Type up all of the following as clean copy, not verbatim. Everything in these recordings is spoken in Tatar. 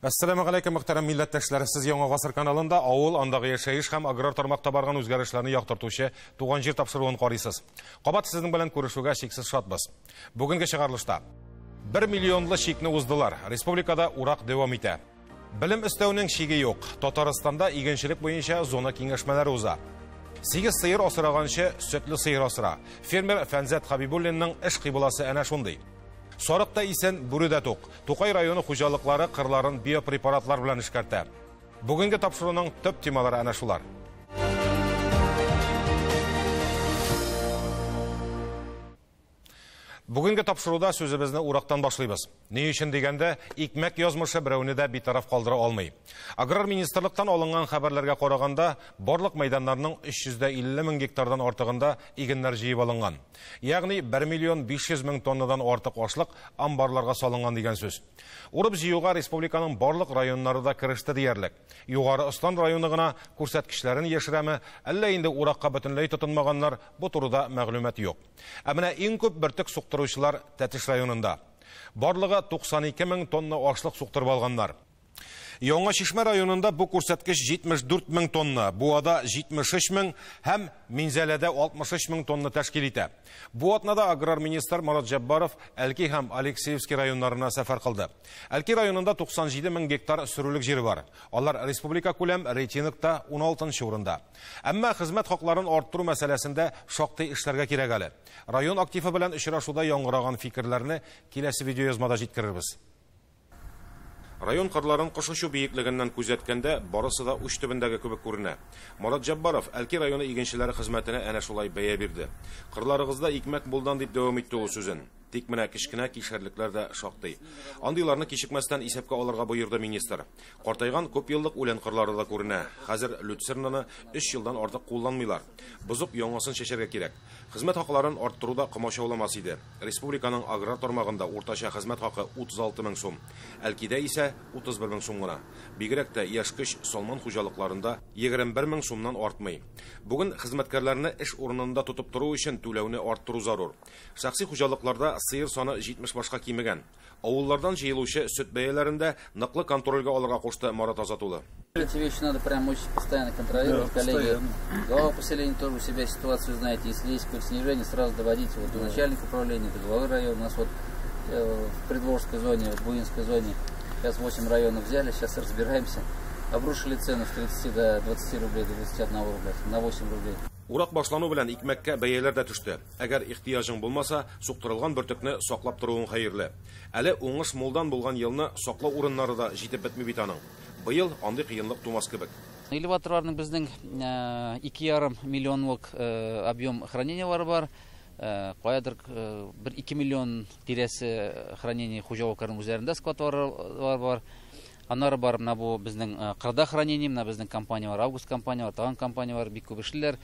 Әссәламү галәйкүм, мөхтәрәм милләттәшләр. Сез Яңа Гасыр каналында авыл, андагы яшәеш һәм аграр тармакта барган үзгәрешләрне яктыртучы Туган җир тапшыруын карыйсыз. Кабат сезнең белән күрешүгә чиксез шатбыз. Бүгенге чыгарылышта 1 миллионлы чикне уздылар. Республикада урак дәвам итә. Белем өстәүнең чиге юк. Татарстанда игенчелек буенча зона киңәшмәләре уза. 8 сыер асраганчы сөтле сыер асра. Фермер Фәнзәт Хабибуллинның эш кыйбласы әнә шундый. Сарык та исән, бүре дә тук. Тукай районы хуҗалыклары кырларын биопрепаратлар белән эшкәртә. Бүгенге тапшыруның төп темалары әнә шулар. Бүгенге тапшыруда сүзебезне урактан башлыйбыз. Ни өчен дигәндә, икмәк язмышы берәүне дә битараф калдыра алмый. Аграр министрлыктан алынган хәбәрләргә караганда, барлык мәйданнарның 350 мең гектардан артыгында игеннәр җыеп алынган. Ягъни 1 миллион 500 мең тоннадан артык ашлык амбарларга салынган дигән сүз. Урып җыюга республиканың барлык районнары да кереште диярлек. Югары Ослан районы гына күрсәткечләрен яшерәме, әллә инде уракка бөтенләй тотынмаганнар, бу турыда мәгълүмат юк. Ә менә иң күп бөртек суктыручылар Тәтеш районында. Барлыгы 92 мең тонна ашлык суктырып алганнар. Яңа Чишмә районында бу күрсәткеч 74 мең тонна, Буада 73 мең һәм Минзәләдә 63 мең тонна тәшкил итә. Бу атнада аграр министр Марат Җәббаров Әлки һәм Алексеевский районнарына сәфәр кылды. Әлки районында 97 мең гектар сөрүлек җире бар. Алар республика күләм рейтингта 16 урында. Әмма хезмәт хакларын арттыру мәсьәләсендә шактый эшләргә кирәк әле. Район активы белән очрашуда яңгыраган фикерләрне киләсе видеоязмада җиткерербез. Район кырларын кош очу биеклегеннән күзәткәндә барысы да уч төбендәге кебек күренә. Марат Җәббаров Әлки районы игенчеләре хезмәтенә әнә шулай бәя бирде. Кырларыгызда икмәк булдан дип дәвам итте ул сүзен. Тик менә кечкенә кишәрлекләр дә шактый. Андыйларны кичекмәстән исәпкә алырга боерды министр. Картайган күп еллык үлән кырлары да күренә. Хәзер люцернаны 3 елдан артык кулланмыйлар. Бозып яңасын чәчәргә кирәк. Хезмәт хакларын арттыру да комачауламас иде. Республиканың аграр тармагында уртача хезмәт хакы 36 мең сум. Әлкидә исә 31 мең сум гына. Бигрәк тә яшь көч Салман хуҗалыкларында 21 мең сумнан артмый. Бүген хезмәткәрләрне эш урынында тотып тору өчен түләүне арттыру зарур. Шәхси хуҗалыкларда сыер саны 70 башка кимегән. Авыллардан җыелучы сөт бәяләрендә ныклы контрольгә алырга кушты Марат Азат улы. Эти вещи надо прямо очень постоянно контролировать, Да, коллеги. постоянно. Глава поселения тоже у себя ситуацию знаете. Если есть какое-то снижение, сразу доводите вот до начальника управления, до главы района. У нас вот в Предволжской зоне, в Буинской зоне сейчас 8 районов взяли, сейчас разбираемся. Обрушили цену с 30 до 20 рублей, до 21 рубля, на 8 рублей. Урак башлану белән икмәккә бәяләр дә төште. Әгәр ихтыяҗың булмаса, суктырылган бөртекне саклап торуың хәерле. Әле уңыш мулдан булган елны саклау урыннары да җитеп бетми бит аның. Быел андый кыенлык тумас кебек. Элеваторларның безнең 2,5 миллионлык объем хранениелары бар. Каядыр бер 2 миллион тирәсе хранение хуҗалыкларының үзләрендә складлары бар. Аннары бар менә бу безнең кырда хранение, менә безнең компания бар, Август компания бар, тагын компания бар, бик күп эшлиләр.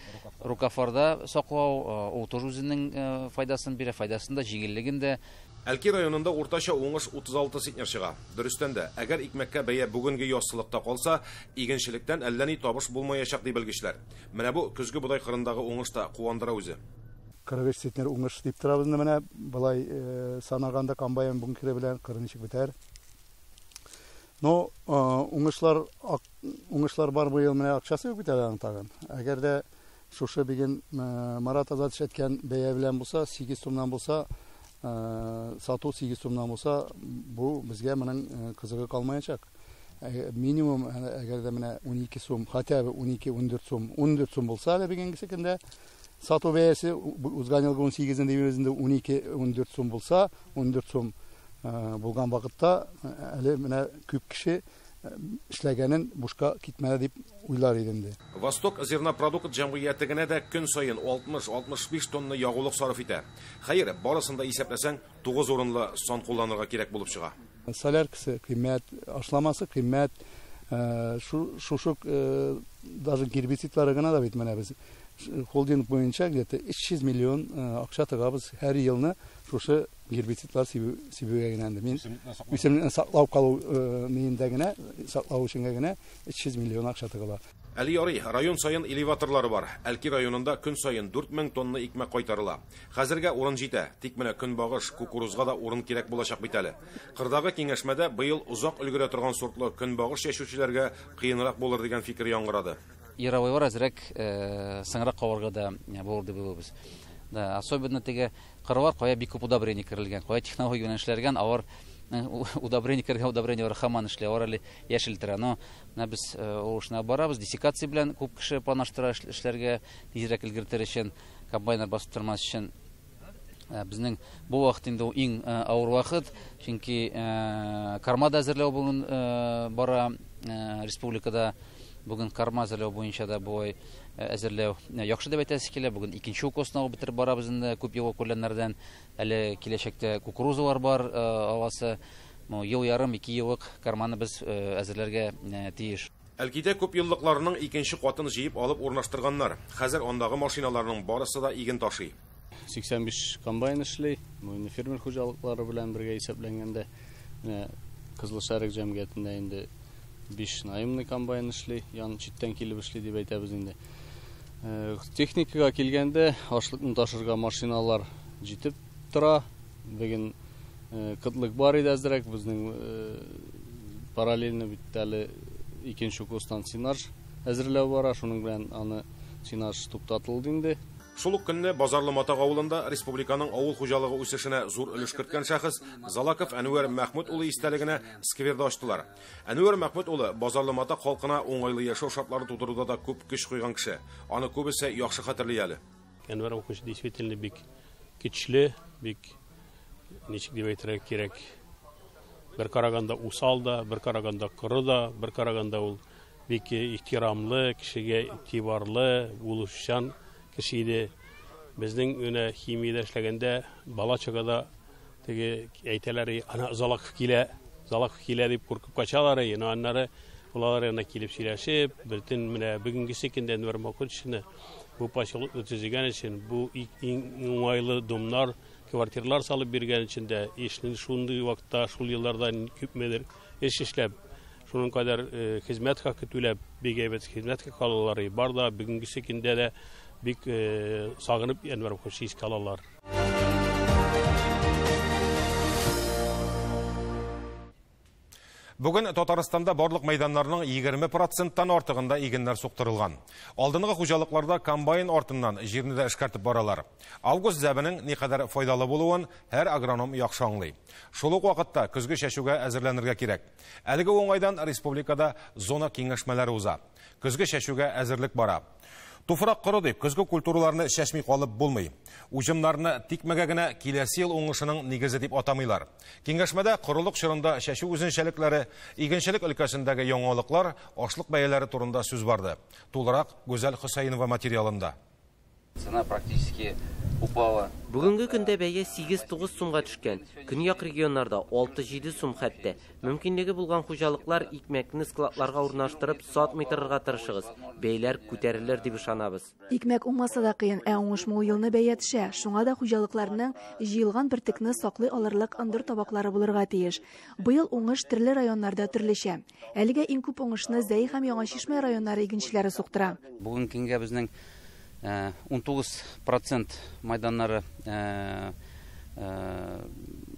Рукафарда саклау, ул тоже үзенең файдасын бирә, файдасын да, җиңеллеген дә. Әлки районында уртача уңыш 36 центнер чыга. Дөрестән дә, әгәр икмәккә бәя бүгенге яссылыкта калса, игенчелектән әллә ни табыш булмаячак ди белгечләр. Менә бу көзге бодай кырындагы уңыш та куандыра үзе. 45 центнер уңыш дип торабыз инде менә болай санаганда комбайн бункеры белән кырын ничек бетәр. Но уңышлар бар быел, менә акчасы юк бит әле аның тагын. Әгәр дә шушы бүген Марат Азатович әйткән бәя белән булса, 8 сумнан булса, сату 8 сумнан булса, бу безгә моның кызыгы калмаячак. Минимум, әгәр дә менә 12 сум, хотя бы 12, 14 сум, 14 сум булса әле бүгенге көндә сату бәясе узган елгы 18 дибез инде 12, 14 сум булса, 14 сум булган вакытта әле менә күп кеше эшләгәнен бушка китмәде дип уйлар иде инде. Восток зернопродукт җәмгыяте генә дә көн саен 60-65 тонна ягулык сарыф итә. Хәер, барысын да исәпләсәң, 9 урынлы сан кулланырга кирәк булып чыга. Соляркасы кыйммәт, ашламасы кыйммәт, шушы даже гербицидлары гына да бит менә без холдинг буенча где-то 300 миллион акча тыгабыз һәр елны шушы гербицидлар сибүгә генә инде. Мин үсемлекне саклау калу ниендә генә, саклау өчен генә 300 миллион акча тыгыла. Әле ярый, район саен элеваторлары бар. Әлки районында көн саен 4000 тонна икмәк кайтарыла. Хәзергә урын җитә. Тик менә көнбагыш, кукурузга да урын кирәк булачак бит әле. Кырдагы киңәшмәдә быел озак өлгерә торган сортлы көнбагыш чәчүчеләргә кыенрак булыр дигән фикер яңгырады. Яровойлар әзрәк сыңрак кабарга да булыр дип уйлыйбыз. Да, особенно теге кырлар кая бик күп удобрение керелгән, кая технология белән эшләнгән, алар удобрение кергән, удобрение хаман эшли, алар әле яшел тора. Но менә без ул эшне барабыз, десикация белән күп кеше планлаштыра эшләргә, тизрәк өлгертер өчен, комбайннар басып тормас өчен. Безнең бу вакыт инде ул иң авыр вакыт, чөнки корма да әзерләү бүген бара республикада. Бүген корма әзерләү буенча да бу әзерләү яхшы дип әйтәсе килә. Бүген икенче укосны алып бетереп барабыз инде күп еллык үләннәрдән. Әле киләчәктә кукурузалар бар аласы. Ел ярым, ике еллык корманы без әзерләргә тиеш. Әлкидә күп еллыкларның икенче катын җыеп алып урнаштырганнар. Хәзер андагы машиналарның барысы да иген ташый. 85 комбайн эшли. Бу инде фермер хуҗалыклары белән бергә исәпләнгәндә, менә Кызыл Шәрык җәмгыятендә инде 5 наемный комбайн эшли, яны читтән килеп эшли дип әйтәбез инде. Техникага килгәндә, ашлыкны ташырга машиналар җитеп тора. Бүген кытлык бар иде әзрәк, безнең параллельно бит әле икенче укостан сенаж әзерләү бара, шуның белән аны сенаж туктатылды инде. Шул ук көнне Базарлы Матак авылында республиканың авыл хуҗалыгы үсешенә зур өлеш керткән шәхес Залаков Әнвәр Мәхмүт улы истәлегенә скверда ачтылар. Әнвәр Мәхмүт улы Базарлы Матак халкына уңайлы яшәү шартлары тудыруда да күп көч куйган кеше. Аны күбесе яхшы хәтерли әле. Әнвәр Мәхмүт действительно бик көчле, бик ничек дип әйтергә кирәк. Бер караганда усал да, бер караганда коры да, бер караганда ул бик ихтирамлы, кешегә игътибарлы, булышчан кеше иде. Безнең менә химиядә эшләгәндә бала чагада теге әйтәләр, ана Залаков килә, Залаков килә дип куркып качалар, но аннары улар янына килеп сөйләшеп, бөтен менә бүгенгесе көндә Әнвәр Мәхмүтовичны бу поселокны төзегән өчен, бу иң уңайлы домнар, квартиралар салып биргән өчен дә, эшнең шундый вакытта, шул елларда күпмедер эш эшләп, шуның кадәр хезмәт хакы түләп, бик әйбәт хезмәт хакы алалар. Бар да бүгенгесе көндә дә бик сагынып Әнвәр Мәхмүтовичны искә алалар. Бүген Татарстанда барлык мәйданнарның 20%-тан артыгында игеннәр суктырылган. Алдынгы хуҗалыкларда комбайн артыннан җирне дә эшкәртеп баралар. Август зәбенең никадәр файдалы булуын һәр агроном яхшы аңлый. Шул ук вакытта көзге чәчүгә әзерләнергә кирәк. Әлеге уңайдан республикада зона киңәшмәләре уза. Көзге чәчүгә әзерлек бара. Туфрак коры дип көзге культураларны чәчми калып булмый. Уҗымнарны тикмәгә генә киләсе ел уңышының нигезе дип атамыйлар. Киңәшмәдә корылык чорында чәчү үзенчәлекләре, игенчелек өлкәсендәге яңалыклар, ашлык бәяләре турында сүз барды. Тулырак Гүзәл Хөсәенова материалында. Цена практически упала. Бүгенге көндә бәя 8-9 сумга төшкән. Көньяк регионнарда 6-7 сум хәтта. Мөмкинлеге булган хуҗалыклар икмәкне складларга урнаштырып сатмый торырга тырышыгыз. Бәяләр күтәрелер дип ышанабыз. Икмәк уңмаса да кыен, ә уңыш мул елны бәя төшә. Шуңа да хуҗалыкларның җыелган бөртекне саклый алырлык ындыр табаклары булырга тиеш. Быел уңыш төрле районнарда төрлечә. Әлегә иң күп уңышны Зәй һәм Яңа Чишмә районнары игенчеләре суктыра. Бүгенге көнгә безнең 19% майданнары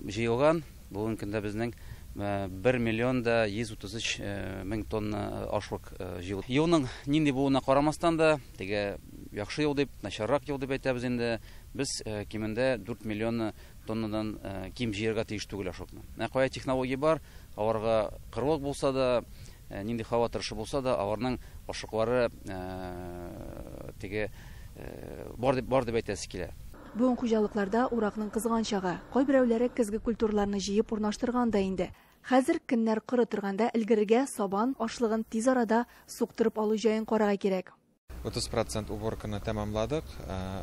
җыелган. Бүгенге көндә безнең 1 миллион да 133 мең тонна ашлык җыелды. Елның нинди булуына карамастан да, теге яхшы ел дип, начаррак ел дип әйтәбез инде, без кимендә 4 миллион тоннадан ким җыярга тиеш түгел ашлыкны. Ә кая технология бар, аларга кырлык булса да, нинди һава торышы булса да, аларның ашлыклары теге бар дип әйтәсе килә. Бүген хуҗалыкларда уракның кызган чагы. Кайберәүләре көзге культураларны җыеп урнаштырган да инде. Хәзер көннәр коры торганда өлгерергә сабан ашлыгын тиз арада суктырып алу җаен карарга кирәк. 30% уборканы тәмамладык,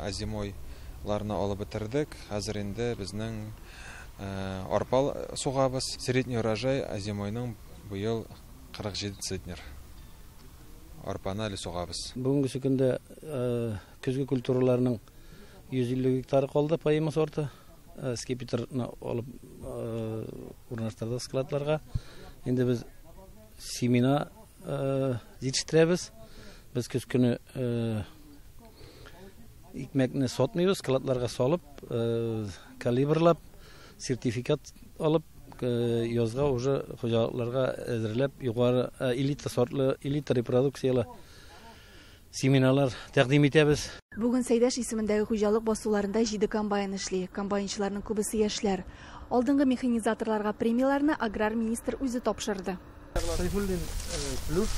озимойларны алып бетердек. Хәзер инде безнең арпа сугабыз. Средний урожай озимойның быел 47 центнер. Арпаны әле сугабыз. Бүгенге көндә көзге культураларның 150 гектары калды поэма сорты. Скипетрны алып урнаштырдык складларга. Инде без семена җитештерәбез. Без көз көне икмәкне сатмыйбыз, складларга салып, калибрлап, сертификат алып, язга уже хуҗалыкларга әзерләп, югары элита сортлы, элита репродукциялы семеналар тәкъдим итәбез. Бүген Сәйдәш исемендәге хуҗалык басуларында 7 комбайн эшли. Комбайнчыларның күбесе яшьләр. Алдынгы механизаторларга премияләрне аграр министр үзе тапшырды. Сайфуллин плюс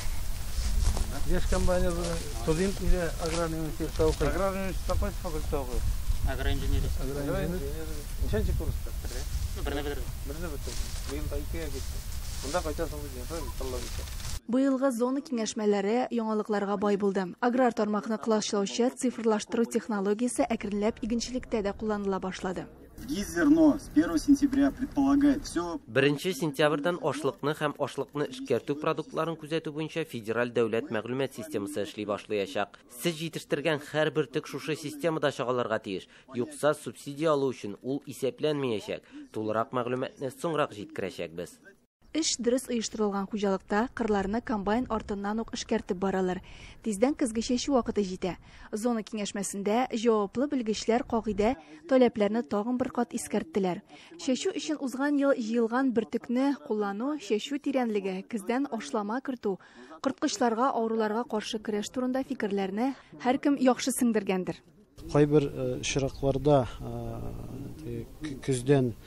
яшь комбайнер студент иде аграрный университетта укый. Аграрный университетта кайсы факультетта укый? Агроинженерия. Ничәнче курста? Берне бетердем. Берне бетердем. Быел да икегә китте. Монда кайтасың бит, таллап итә. Быелгы зона киңәшмәләре яңалыкларга бай булды. Аграр тармакны колачлаучы цифрлаштыру технологиясе әкренләп игенчелектә дә кулланыла башлады. ВГИС-зерно с 1 сентября предполагает все. 1 сентябрьдән ашлыкны һәм ашлыкны эшкәртү продуктларын күзәтү буенча федераль дәүләт мәгълүмат системасы эшли башлаячак. Сез җитештергән һәр бөртек шушы системада чагылырга тиеш. Юкса субсидия алу өчен ул исәпләнмәячәк. Тулырак мәгълүматны соңрак җиткерәчәкбез. Эш дөрес оештырылган хуҗалыкта кырларны комбайн артыннан ук эшкәртеп баралар. Тиздән көзге чәчү вакыты җитә. Зона киңәшмәсендә җаваплы белгечләр кагыйдә таләпләрне тагын бер кат искәрттеләр. Чәчү өчен узган ел җыелган бөртекне куллану, чәчү тирәнлеге, көздән ашлама кертү, корткычларга, авыруларга каршы көрәш турында фикерләрне һәркем яхшы сеңдергәндер. Кайбер очракларда көздән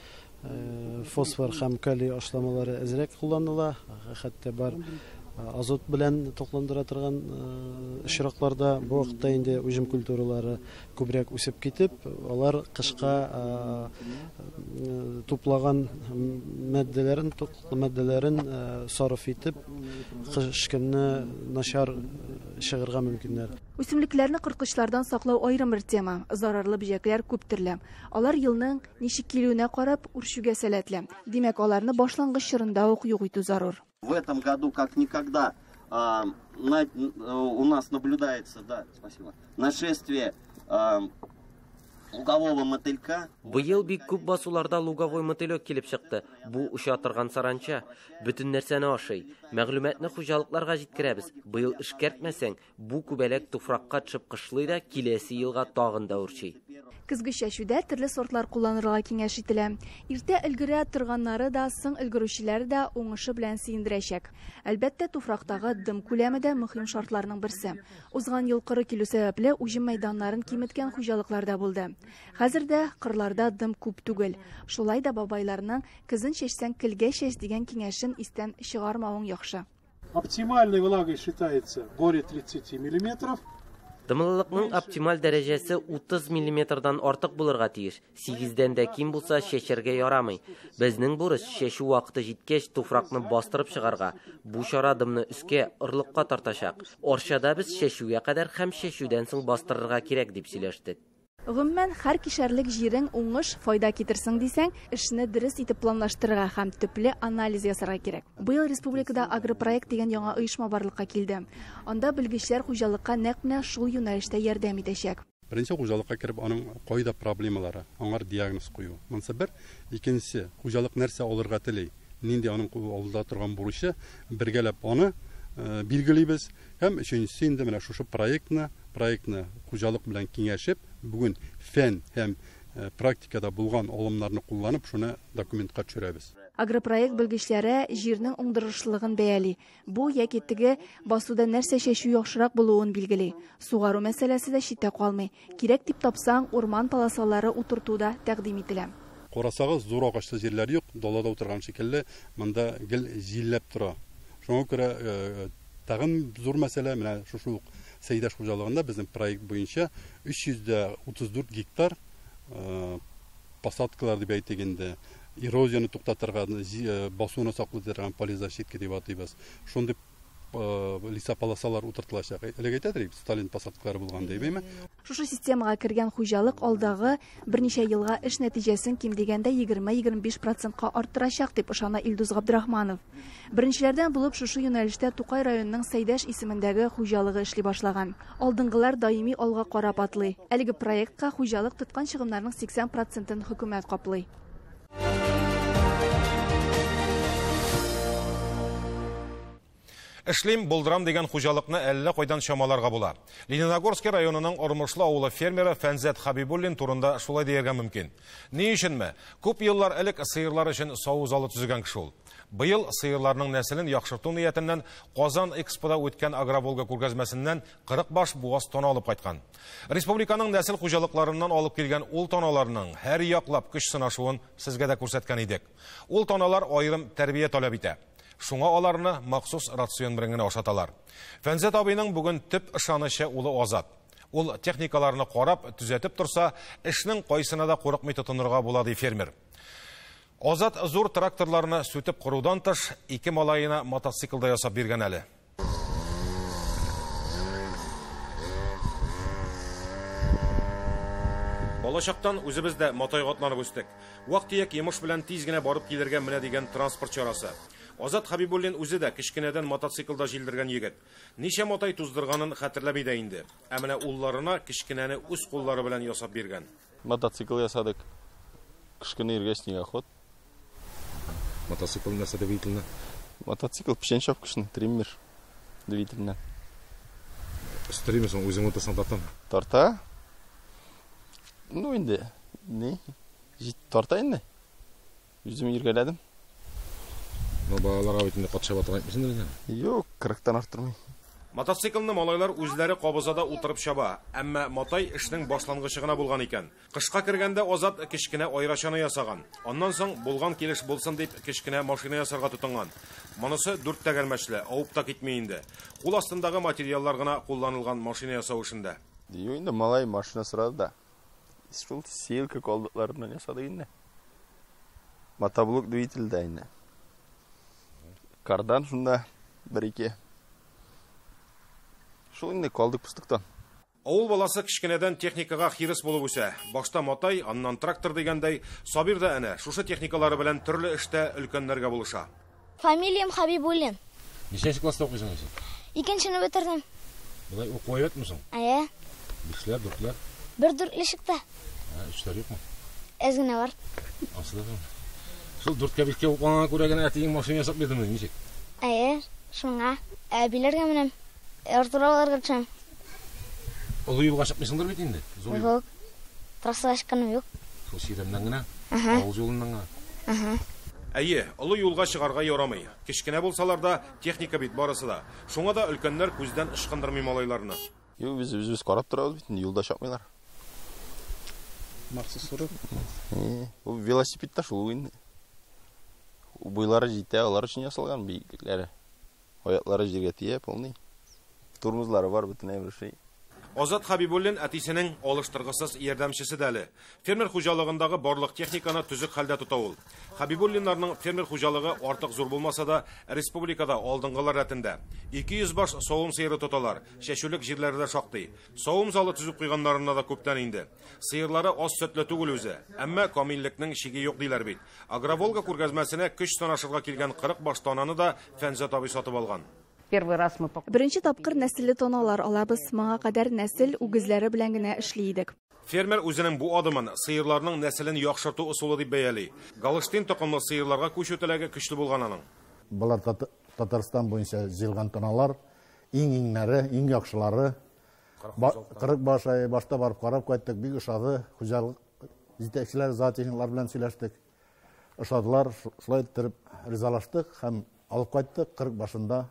фосфор һәм калий ашламалары әзрәк кулланыла, хәтта бар азот белән тукландыра торган очракларда бу вакытта инде уҗым культуралары күбрәк үсеп китеп, алар кышка туплаган матдәләрен сарыф итеп, кыш көнне начар чыгырга мөмкиннәр. Үсемлекләрне корткычлардан саклау аерым бер тема. Зарарлы бөҗәкләр күп төрле. Алар елның ничек килүенә карап үрчүгә сәләтле. Димәк, аларны башлангыч чорында ук юк итү зарур. В этом году, как никогда, у нас наблюдается, да, спасибо, нашествие лугового мотылька. Быел бик күп басуларда луговой мотылек килеп чыкты. Бу оча торган саранча. Бөтен нәрсәне ашый. Мәгълүматны хуҗалыкларга җиткерәбез. Быел эшкәртмәсәң, бу күбәләк туфракка төшеп кышлый да, киләсе елга тагын да үрчи. Көзге чәчүдә төрле сортлар кулланырга киңәш ителә. Иртә өлгерә торганнары да, соң өлгерүчеләре дә уңышы белән сөендерәчәк. Әлбәттә, туфрактагы дым күләме дә мөһим шартларның берсе. Узган ел коры килү сәбәпле уҗым мәйданнарын киметкән хуҗалыкларда булды. Хәзер дә кырларда дым күп түгел. Шулай да бабайларның көзен чәчсәң көлгә чәч дигән киңәшен истән чыгармавың яхшы. Оптимальной влагой считается более 30 миллиметров. Дымлылыкның оптималь дәрәҗәсе 30 миллиметрдан артык булырга тиеш. 8-дән дә ким булса чәчәргә ярамый. Безнең бурыч чәчү вакыты җиткәч туфракны бастырып чыгарга. Бу чара дымны өскә, орлыкка тартачак. Арчада без чәчүгә кадәр һәм чәчүдән соң бастырырга кирәк дип сөйләштек. Гомумән, һәр кишәрлек җирең уңыш файда китерсең дисәң, эшне дөрес итеп планлаштырырга һәм төпле анализ ясарга кирәк. Быел республикада агропроект дигән яңа оешма барлыкка килде. Анда белгечләр хуҗалыкка нәкъ менә шул юнәлештә ярдәм итәчәк. Беренче хуҗалыкка кереп, аның кайда проблемалары, аңар диагноз кую. Монысы бер. Икенчесе, хуҗалык нәрсә алырга тели, нинди аның алдында торган бурычы, бергәләп аны билгелибез. Һәм өченчесе инде менә шушы проектны хуҗалык белән киңәшеп, бүген фән һәм практикада булган алымнарны кулланып, шуны документка төшерәбез. Агропроект белгечләре җирнең уңдырышлылыгын бәяли. Бу яки теге басуда нәрсә чәчү яхшырак булуын билгели. Сугару мәсьәләсе дә читтә калмый. Кирәк дип тапсаң, урман полосалары утырту да тәкъдим ителә. Карасагыз, зур агачлы җирләр юк, далада утырган шикелле, монда гел җилләп тора. Шуңа күрә тагын зур мәсьәлә менә шушы ук Сәйдәш хуҗалыгында безнең проект буенча 334 гектар посадкалар дип әйтик инде, эрозияне туктатырга, басуны саклый торган полизащитка дип атыйбыз. Шундый лесополосалар утыртылачак. Элек әйтәдер, Сталин посадкалары булган дибеме? Шушы системага кергән хуҗалык алдагы берничә елга эш нәтиҗәсен ким дигәндә 20-25%-ка арттырачак дип ышана Илдус Габдрахманов. Беренчеләрдән булып шушы юнәлештә Тукай районының Сәйдәш исемендәге хуҗалыгы эшли башлаган. Алдынгылар даими алга карап атлый. Әлеге проектка хуҗалык тоткан чыгымнарның 80%-ын хөкүмәт каплый. Эшлим, булдырам дигән хуҗалыкны әллә кайдан чамаларга була. Лениногорский районының Ормышлы авылы фермеры Фәнзәт Хабибуллин турында шулай дияргә мөмкин. Ни өченме? Күп еллар элек сыерлар өчен саву залы төзегән кеше ул. Быел сыерларның нәселен яхшырту ниятеннән Казан Экспода үткән Агроволга күргәзмәсеннән 40 баш буаз тона алып кайткан. Республиканың нәсел хуҗалыкларыннан алып килгән ул таналарның һәр яклап көч сынашуын сезгә дә күрсәткән идек. Ул таналар аерым тәрбия таләп итә. Шуңа аларны махсус рацион белән генә ашаталар. Фәнзәт абыйның бүген төп ышанычы улы Азат. Ул техникаларны карап, төзәтеп торса, эшнең кайсына да курыкмый тотынырга була, ди фермер. Азат зур тракторларны сүтеп корудан тыш, ике малаена мотоцикл да ясап биргән әле. Балачактан үзебез дә матайга атланып үстек. Вак-төяк йомыш белән тиз генә барып килергә менә дигән транспорт чарасы. Азат Хабибуллин үзе дә кечкенәдән мотоциклда җилдергән егет. Ничә матай туздырганын хәтерләми дә инде. Ә менә улларына кечкенәне үз куллары белән ясап биргән. Мотоцикл ясадык. Кышкыны иргә снегоход. Мотоцикл нәрсә двигательне? Мотоцикл печән чапкычны, триммер двигательне. Өстериме соң, үзең утырсаң тартамы? Тарта. Ну инде, ни? Тарта инде. Үзем иргәләдем. Но балаларга бит инде катша батырга әйтмисеңдер инде. Юк, 40-тан арттырмый. Мотоциклны малайлар үзләре кабыза да утырып чаба. Әмма матай эшнең башлангычы гына булган икән. Кышка кергәндә Азат кечкенә айрачаны ясаган. Аннан соң булган килеш булсын дип кечкенә машина ясарга тотынган. Монысы дүрт тәгәрмәчле, авып та китми инде. Кул астындагы материаллар гына кулланылган машина ясау эшендә. Юк инде, малай машина сорады да. Шул сеялка калдыкларыннан ясадык инде. Мотоблок двигатель дә инде. Кардан шунда бер-ике. Шул инде калдык пустыктан. Авыл баласы кечкенәдән техникага хирыс булып үсә. Башта матай, аннан трактор дигәндәй, Сабир да әнә шушы техникалары белән төрле эштә өлкәннәргә булыша. Фамилиям Хабибуллин. Ничәнче класста укыйсың син? Икенчене бетердем. Болай уку әйбәтме соң? Әйе. Бишләр, дүртләр? Бер дүртле чыкты. Өчләр юкмы? Әз генә бар. Асылда да. Шул дүрткә бишкә укыганга күрә генә әтиең машина ясап бирдеме, ничек? Әйе, шуңа. Әбиләргә менәм. Артураларга төшәм. Олы юлга чыкмыйсыңдыр бит инде? Зур юл. Юк. Трассага чыкканым юк. Шул чирәмнән генә? Ага. Авыл юлыннан гына? Ага. Әйе, олы юлга чыгарга ярамый. Кечкенә булсалар да, техника бит барысы да. Шуңа да өлкәннәр күздән ычкындырмый малайларны. Юк, без үзебез карап торабыз бит инде, юлда чыкмыйлар. Махсус урын. Бу велосипедта шул инде. Буйлары җитә, алар өчен ясалган биеклекләре. Аяклары җиргә тия, полный. Тормозлары бар, бөтен әйбер шей. Азат Хабибуллин әтисенең алыштыргысыз ярдәмчесе дә әле. Фермер хуҗалыгындагы барлык техниканы төзек хәлдә тота ул. Хабибуллиннарның фермер хуҗалыгы артык зур булмаса да, республикада алдынгылар рәтендә. 200 баш савым сыеры тоталар, чәчүлек җирләре дә шактый. Савым залы төзеп куйганнарына да күптән инде. Сыерлары аз сөтле түгел үзе, әмма камиллекнең чиге юк диләр бит. Агроволга күргәзмәсенә көч сынашырга килгән 40 баш тананы да Фәнзәт абый сатып алган. Первый раз мы покупали. Беренче тапкыр нәселле таналар алабыз. Моңа кадәр нәсел үгезләре белән генә эшли идек. Фермер үзенең бу адымын сыерларның нәселен яхшырту ысулы дип бәяли. Голштин токымлы сыерларга күчү теләге көчле булган аның. Булар Татарстан буенча җыелган таналар, иң-иңнәре, иң яхшылары. 40 баш ай башта барып карап кайттык, бик ошады. Хуҗалык җитәкчеләре, зоотехниклар белән сөйләштек. Ошадылар, шулай иттереп ризалаштык һәм алып кайттык 40 башында.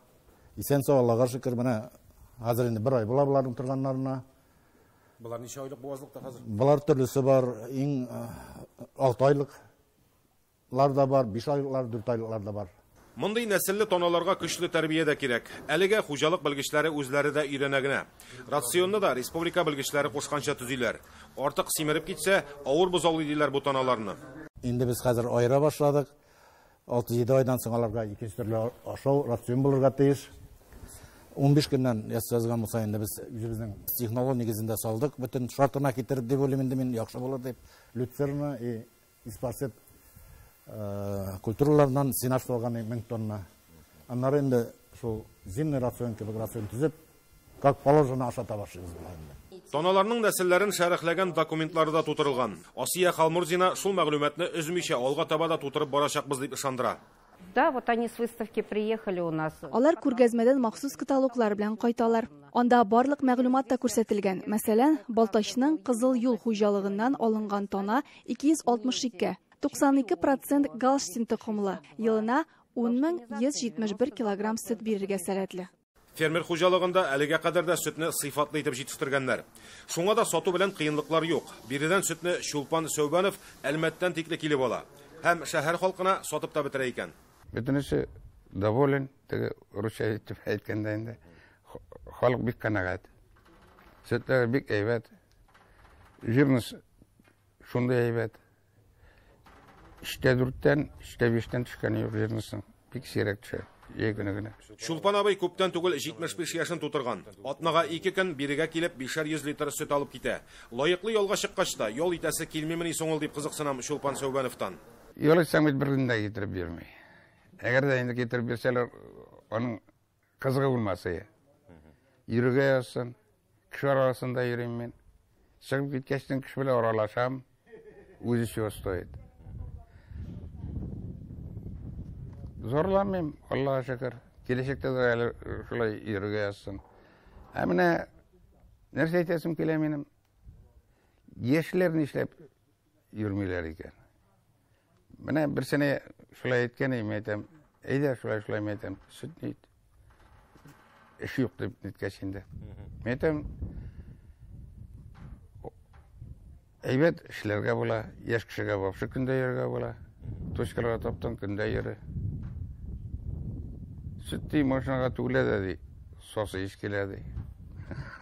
Исән сау, Аллага шөкер, менә хәзер инде бер ай була буларның торганнарына. Булар ничә айлык буазлыкта хәзер? Булар төрлесе бар, иң 6 айлыклар да бар, 5 айлыклар, 4 айлыклар да бар. Мондый нәселле таналарга көчле тәрбия дә кирәк. Әлегә хуҗалык белгечләре үзләре дә өйрәнә генә. Рационны да республика белгечләре кушканча төзиләр. Артык симереп китсә, авыр бозаулый диләр бу таналарны. Инде без хәзер аера башладык. 6-7 айдан соң аларга икенче төрле ашау, рацион булырга тиеш. 15 көннән язган булса инде без үзебезнең технология нигезендә салдык. Бөтен шартына китереп дип уйлыйм инде мин, яхшы булыр дип. Люцерна и испарсет культуралардан сенаж салган 1000 тонна. Аннары инде шул зимний рацион кебек рацион төзеп, как положено ашата башлыйбыз була инде. Таналарның нәселләрен шәрехләгән документлары да тутырылган. Асия Халмурзина шул мәгълүматны өзмичә алга таба да тутырып барачакбыз дип ышандыра. Да, вот они с выставки приехали у нас. Алар күргәзмәдән махсус каталоглар белән кайталар. Анда барлык мәгълүмат та күрсәтелгән. Мәсәлән, Балтачның Кызыл юл хуҗалыгыннан алынган тана 262, 92% галштин токымлы. Елына 10171 килограмм сөт бирергә сәләтле. Фермер хуҗалыгында әлегә кадәр дә сөтне сыйфатлы итеп җитештергәннәр. Шуңа да сату белән кыенлыклар юк. Биредән сөтне Чулпан Сәүбәнов Әлмәттән тикле килеп ала. Һәм шәһәр халкына сатып та бетерә икән. Бөтенесе доволен, теге русча итеп әйткәндә инде. Халык бик канәгать. Сөтләре бик әйбәт. Жирность шундый әйбәт. 3,4-тән, 3,5-тән төшкән юк жирностьның. Бик сирәк төшә. Җәй көне генә. Чулпан абый күптән түгел 75 яшен тутырган. Атнага 2 көн бирегә килеп 500 литр сөт алып китә. Лаеклы ялга чыккач та ял итәсе килмимени соң ул дип кызыксынам Чулпан Сәүбәновтан. Ял итсәң бит бер көн дә китереп бирми. Әгәр дә инде китереп бирсәләр, аның кызыгы булмас иде. Йөрергә язсын, кеше арасында йөрим мин. Чыгып киткәчтен кеше белән аралашам, үзе чего стоит. Зорламыйм, Аллаһка шөкер. Киләчәктә дә әле шулай йөрергә язсын. Ә менә нәрсә әйтәсем килә минем? Яшьләр нишләп йөрмиләр икән? Менә берсенә шулай әйткән идем, әйтәм, әйдә шулай шулай әйтәм, сөт ни? Эш юк дип ниткәч инде. Мин әйтәм, әйбәт эшләргә була, яшь кешегә вообще көндә йөрергә була. Точкаларга таптың, көндә йөре. Сөт ди, машинага түгелә дә ди, сасы ис килә ди.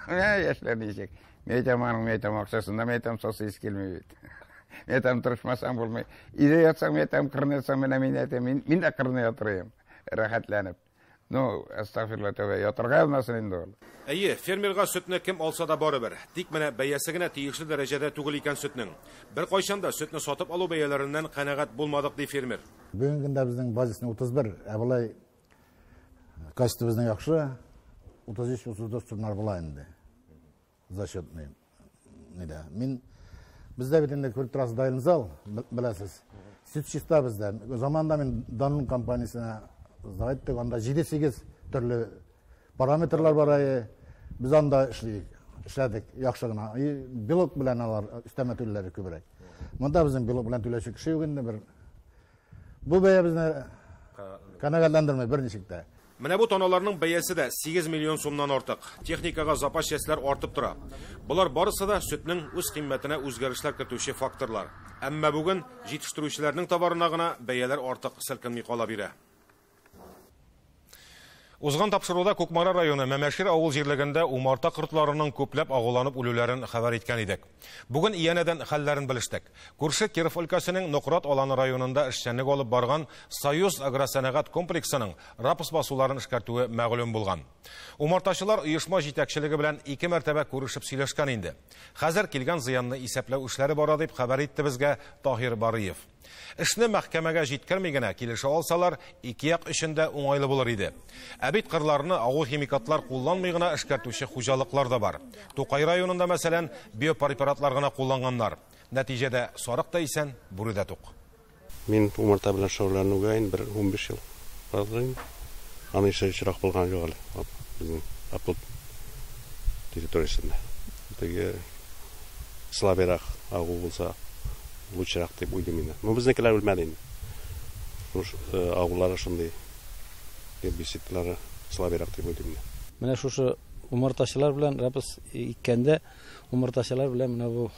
Менә яшьләр ничек. Мин әйтәм, аның, мин әйтәм, акчасында, мин әйтәм, сасы ис килми бит. Мин әйтәм, тырышмасаң булмый. Өйдә ятсаң, мин әйтәм, кырны ятсаң, менә мин әйтәм, мин дә кырны ятырыйм, рәхәтләнеп. Ну, астагфирулла, тәүбә, ятырга язмасын инде ул. Әйе, фермерга сөтне кем алса да барыбер. Тик менә бәясе генә тиешле дәрәҗәдә түгел икән сөтнең. Бер кайчан да сөтне сатып алу бәяләреннән канәгать булмадык, ди фермер. Бүгенге көндә безнең базисны 31, ә болай качество безнең яхшы, 33-34 сумнар була инде. Зачетный. Нидә? Мин бездә бит инде күреп торасыз, даим зал, беләсез. Сөт чиста бездә. Заманда мин Данон компаниясенә зайттык, анда 7-8 төрле параметрлар бар ай. Без анда эшләдек яхшы гына. И белок белән алар өстәмә түләүләре күбрәк. Монда безнең белок белән түләүче кеше юк инде бер. Бу бәя безне канәгатьләндерми берничек тә. Менә бу таналарның бәясе дә 8 миллион сумнан артык. Техникага запас частьләр артып тора. Болар барысы да сөтнең үз кыйммәтенә үзгәрешләр кертүче факторлар. Әмма бүген җитештерүчеләрнең товарына гына бәяләр артык селкенми кала бирә. Узган тапшыруда Кукмара районы Мәмәшир авыл җирлегендә умарта кортларының күпләп агуланып үлүләрен хәбәр иткән идек. Бүген янәдән хәлләрен белештек. Күрше Киров өлкәсенең Нократ аланы районында эшчәнлек алып барган Союз агросәнәгать комплексының рапс басуларын эшкәртүе мәгълүм булган. Умартачылар оешма җитәкчелеге белән 2 мәртәбә күрешеп сөйләшкән инде. Хәзер килгән зыянны исәпләү эшләре бара дип хәбәр итте безгә Таһир Барыев. Эшне мәхкәмәгә җиткерми генә килешә алсалар, ике як өчен дә уңайлы булыр иде. Ә бит кырларны агу химикатлар кулланмый гына эшкәртүче хуҗалыклар да бар. Тукай районында, мәсәлән, биопрепаратлар гына кулланганнар. Нәтиҗәдә сарык та исән, бүре дә тук. Мин умарта белән шөгыльләнүгә инде бер 15 ел бардыр инде. Аны ишә очрак булган юк әле. Безнең оплот территориясендә. Теге слабыйрак агу булса, лучшерак дип уйлыйм инде. Но безнекеләр үлмәде инде. Агулары шундый гербицидлары слабыйрак дип уйлыйм инде. Менә шушы умартачылар белән рапс иккәндә, умартачылар белән менә бу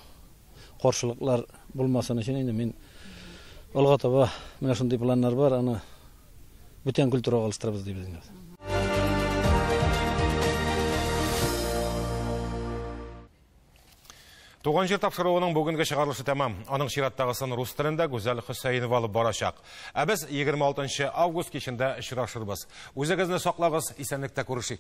каршылыклар булмасын өчен инде мин алга таба менә шундый планнар бар, аны бүтән культурага алыштырабыз дибез инде. Туган җир тапшыруының бүгенге чыгарылышы тәмам. Аның чираттагысын рус телендә Гүзәл Хөсәенова алып барачак. Ә без 26 август кичендә очрашырбыз. Үзегезне саклагыз, исәнлектә күрешик.